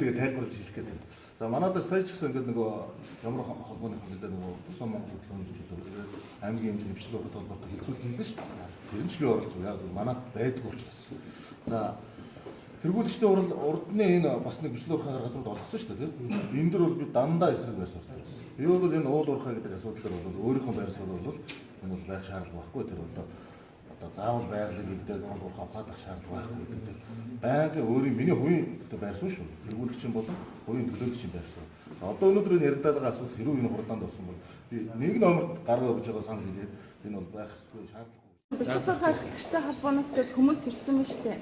Тэгээ тайлбарлаж хэлэх гээд байна. За, манай дээр сая ч гэсэн ингээд нөгөө ямар холбооны хэлээ, нөгөө Тусан Монгол хөдөлгөөний хэмжүүлэг, тэгээд аймгийн хэмжээний бичлэг ухатай холбоотой хилцүүлэг хийлээ шүү дээ. Тэр нь ч би оролцов. Яг манад байдгүй учраас. За, тэргүүлэгчдийн хурал урдны энэ бас нэг бичлэг ухагаар газрууд олгосон шүү дээ, тийм. Энэ дэр бол би дандаа эсрэг байр суурьтай байсан. Би бол энэ уул уурхай гэдэг асуудал дээр бол өөрийнхөө байр суурь бол энэ бол байх шаардлага байхгүй, тэр одоо заавал байгалыг эвдээд уул уурхай ухаадах шаардлага байхгүй гэдэг дээр байнгын өөрийн миний хувийн гэхдээ байр суурь шүү. Тэргүүлэгчийн болон хувийн төлөөлөгчийн байр суурь. Одоо өнөөдөр энэ яригадаад байгаа асуудал хэрүү энэ хуралдаанд орсон бол би нэг номерт гаргаа өгж байгаа санал хэлээд энэ бол байх ёсгүй, шаардлагагүй. Бичиг баримт эрхлэгчтэй холбооноос гээд хүмүүс ирсэн ба штэ.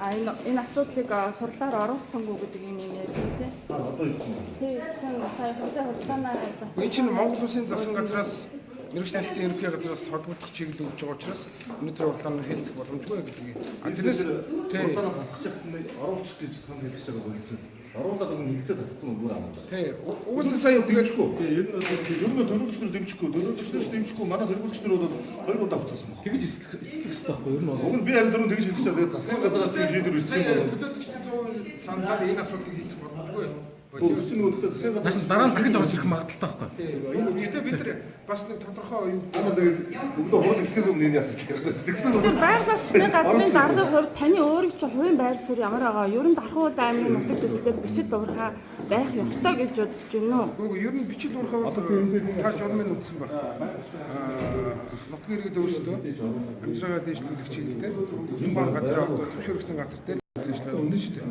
А энэ асуудлыг хурлаар оруулсангүй гэдэг юм ярьсан, тий. Одоо ирсэн юм. Тий, ирсэн, сая сая хуралдаанаа засан. Энэ чинь Монгол Улсын засгийн газраас, мэргэжлийн ажилтны ерөнхий газраас холбогдох чиглэл өгж байгаа учраас өнөөдөр хурлаанд хэлцэх боломжгүй гэдэг юм. А тэрнээс, тий. Хуралдаанаас хасах чагт оруулчих гэж санал хэлж байгаа болцсон. Оруулаад өгн хилцээ татсан үгүй аа. Тий. Угаасаа сая Дэмжихгүй. Тий, ер нь бол ер нь төлөөлөгч нар дэмжихгүй, төлөөлөгч нар ч дэмжихгүй, манай тэргүүлэгч нар бол хоёр удаа буцаасан баг. Тэгж эцэслэх эцэслэх хэрэгтэй байхгүй юу? Ер нь бол Уг нь би харин түрүүн тэгж хэлж чад, засгийн газраас тийм шийдвэр ирсэн Сая бол төлөөлөгчдийн 100% саналаар энэ асуудлыг хэлцэх боломжгүй. Өөр чинь нөгөө засгийн газар дараа нь дахиж орж ирэх магадлалтай байхгүй юу? Тий. Гэхдээ бид нар бас нэг тодорхой юу Аа, тэгээд өглөө хурал эхлэхээс өмнө энэ асуудал ярих байсан. Тэгсэн бол Тэр байгаль орчны газрын даргын хувьд таны өөрийн чинь хувийн байр суурь ямар байгаа? Ер нь Дархан уул аймгийн нутаг дэвсгэр бичил дуурхай байх ёстой гэж бодож байна уу? Үгүй, ер нь бичил уурхай Одоо тийм дээр нэг та журмын үзсэн баг. Аа, нутгийн иргэд өөрсдөө амжиргаа дээшлүүлэх чиглэлээр тухайн газраа одоо зөвшөөрөгдсөн газар дээр дээшлээ үнэн шүү дээ.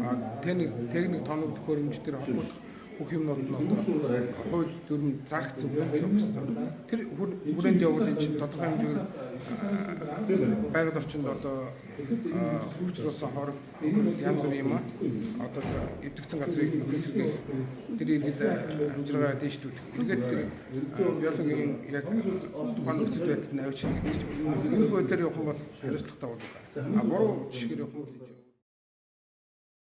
Аа, техник техник тоног төхөөрөмж дээр холбогдох бүх юмнууд нь одоо хууль дүрм зарц өгөх явах хэрэгтэй. Тэр хүрээнд явбал энэ чинь тодорхой хэмжээгээр байгаль орчинд одоо учруулсан хорог янз бүрийн юм одоо тэр эвдэгдсэн газрыг эсэргээх, тэр иргэд амжиргаа дээшлүүлэх, эргээд тэр биологийн яг тухайн нөхцөл байдалд нь авчирна гэдэг чинь. Энэ байдлаар явах юм бол хариуцлагатай болдог. А буруу жишгээр явах юм бол